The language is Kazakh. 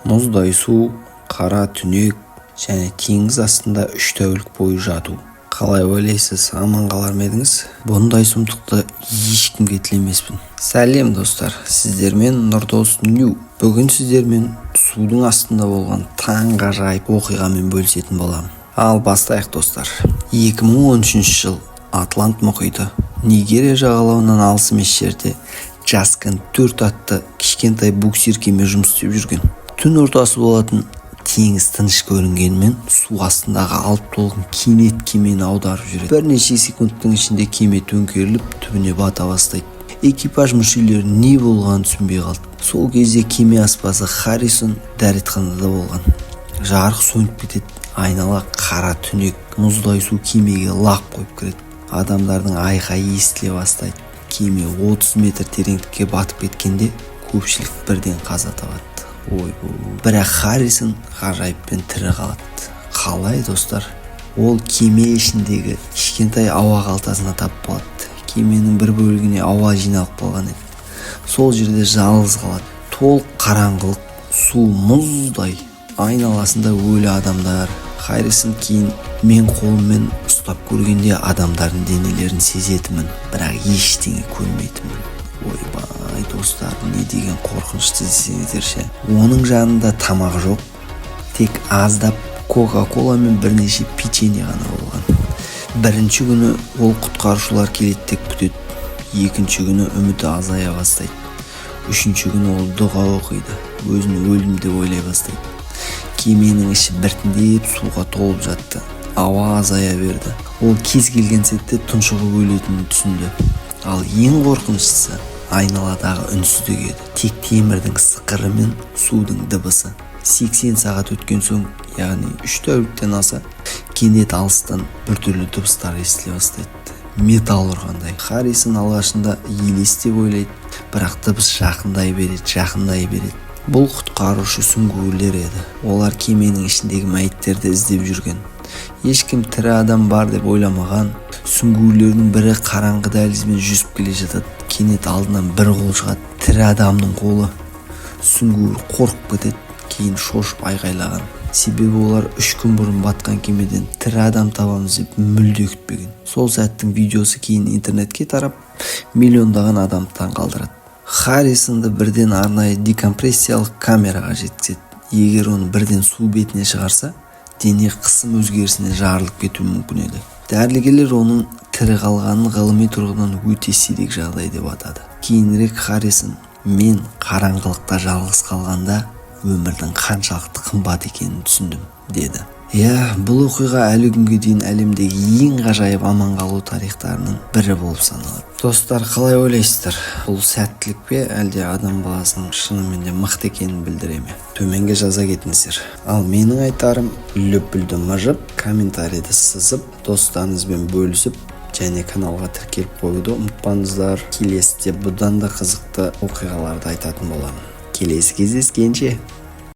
Мұздай су, қара түнек және теңіз астында 3 тәулік бойы жату. Қалай ойлайсыз, аман қалар ма едіңіз? Бұндай сұмдықты ешкімге тілемеспін. Сәлем, достар! Сіздермен Нұрдос Нью. Бүгін сіздермен судың астында болған таңғажайып оқиғамен бөлісетін боламын. Ал бастайық, достар. 2013 жыл, Атлант мұхиты, Нигерия жағалауынан алыс емес жерде Жаскан 4 атты кішкентай буксир кеме жұмыс істеп жүрген. Түн ортасы болатын. Теңіз тыныш көрінгенімен, су астындағы алып толқын кенет кемені аударып жібереді. Бірнеше секундтың ішінде кеме төңкеріліп, түбіне бата бастайды. Экипаж мүшелері не болғанын түсінбей қалды. Сол кезде кеме аспазы Харрисон дәретханада болған. Жарық сөніп кетеді, айнала қара түнек. Мұздай су кемеге лап қойып кіреді. Адамдардың айқайы естіле бастайды. Кеме 30 метр тереңдікке батып кеткенде, көпшілік бірден қаза табады. Ойбу! Бірақ Харрисон ғажайыппен тірі қалады. Қалай, достар? Ол кеме ішіндегі кішкентай ауа қалтасына тап болады. Кеменің бір бөлігіне ауа жиналып қалған еді. Сол жерде жалғыз қалады. Толық қараңғылық, су мұздай, айналасында өлі адамдар. Харрисон кейін: «Мен қолыммен ұстап көргенде, адамдардың денелерін сезетінмін, бірақ ештеңе көрмейтінмін». Ойбай, достар, не деген қорқынышты десеңіздерші! Оның жанында тамақ жоқ, тек аздап кока кола мен бірнеше печенье ғана болған. Бірінші күні ол құтқарушылар келеді деп күтеді. Екінші күні үміті азая бастайды. Үшінші күні ол дұға оқиды, өзін өлдім деп ойлай бастайды. Кеменің іші біртіндеп суға толып жатты, ауа азая берді. Ол кез келген сәтте тұншығып өлетінін түсінді. Ал ең қорқыныштысы айналадағы үнсіздік еді, тек темірдің сықыры мен судың дыбысы. 80 сағат өткен соң, яғни 3 тәуліктен аса, кенет алыстан біртүрлі дыбыстар естіле бастайды, металл ұрғандай. Харрисон алғашында елес деп ойлайды, бірақ дыбыс жақындай береді, жақындай береді. Бұл құтқарушы сүңгуірлер еді. Олар кеменің ішіндегі мәйіттерді іздеп жүрген. Ешкім тірі адам бар деп ойламаған. Сүңгуірлердің бірі қараңғы дәлізбен жүзіп келе жатады. Кенет алдынан бір қол шығады, тірі адамның қолы. Сүңгуір қорқып кетеді, кейін шошып айқайлаған. Себебі олар 3 күн бұрын батқан кемеден тірі адам табамыз деп мүлде күтпеген. Сол сәттің видеосы кейін интернетке тарап, миллиондаған адамды таң қалдырады. Харрисонды бірден арнайы декомпрессиялық камераға жеткізеді. Егер оны бірден су бетіне шығарса, дене қысым өзгерісінен жарылып кетуі мүмкін еді. Дәрігерлер оның тірі қалғанын ғылыми тұрғыдан өте сирек жағдай деп атады. Кейінірек Харрисон: «Мен қараңғылықта жалғыз қалғанда, өмірдің қаншалықты қымбат екенін түсіндім», – деді. Иә, бұл оқиға әлі күнге дейін әлемдегі ең ғажайып аман қалу тарихтарының бірі болып саналады. Достар, қалай ойлайсыздар, бұл сәттілік пе, әлде адам баласының шынымен де мықты екенін білдіре ме? Төменге жаза кетіңіздер. Ал менің айтарым: лүпілді мыжып, комментарийді сызып, достарыңызбен бөлісіп және каналға тіркеліп қоюды ұмытпаңыздар. Келесіде бұдан да қызықты оқиғаларды айтатын боламын. Келесі кездескенше!